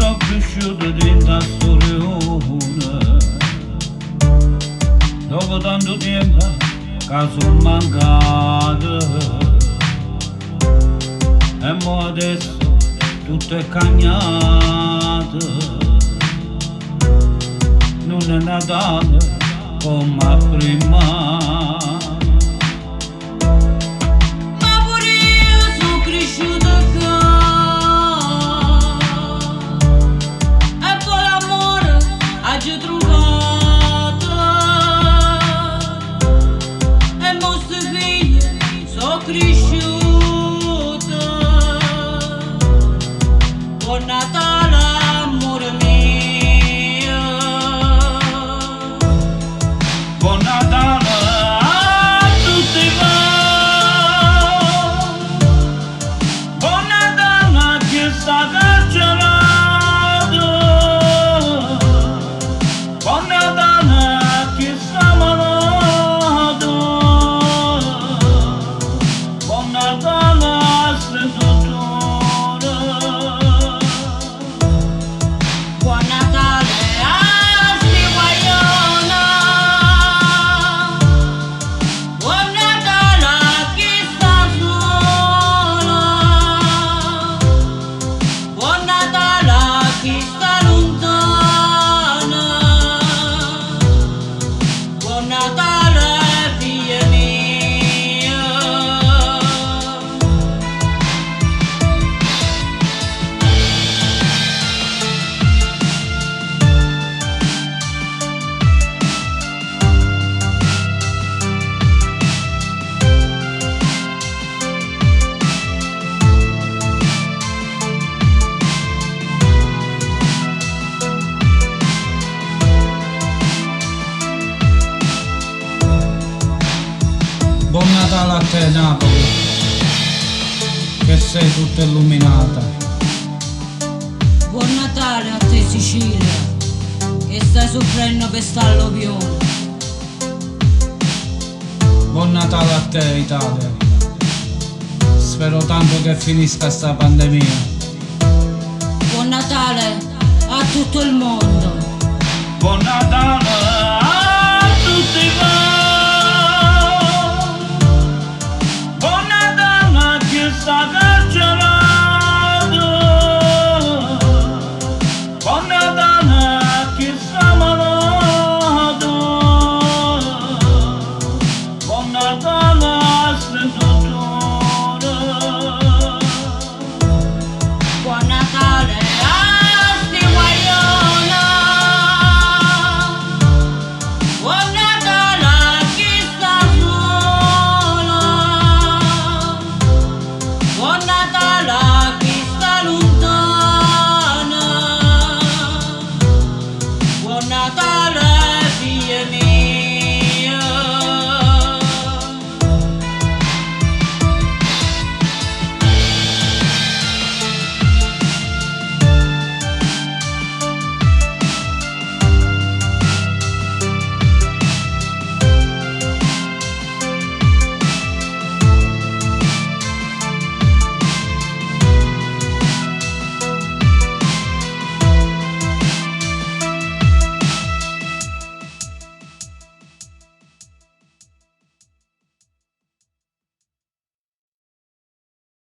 So' crisciuto dint' 'a 'stu rione. Dopo tanto tiempo ca so' mancato. E mo adesso tutto è cagnato. Nun è Natale comme a primma. Ma pure io so' crisciuto ccà. E poi l'ammore aggio truvato. E mo 'sti figli so' crisciute. Buon Natale ammore mio. Buon Natale a tutti voi. Buon Natale a chi sta carcerato. Buon Natale a chi sta malato. Buon Natale a 'sti dottori. Buon Natale a 'sti guaglione. Buon Natale a chi sta solo. Buon Natale a chi sta luntano. Buon Natale figlie mio. Buon Natale a te Napoli, che sei tutta illuminata. Buon Natale a te Sicilia, che stai soffrendo per st'alluvione. Buon Natale a te Italia. Spero tanto che finisca sta pandemia. Buon Natale a tutto il mondo. Buon Natale.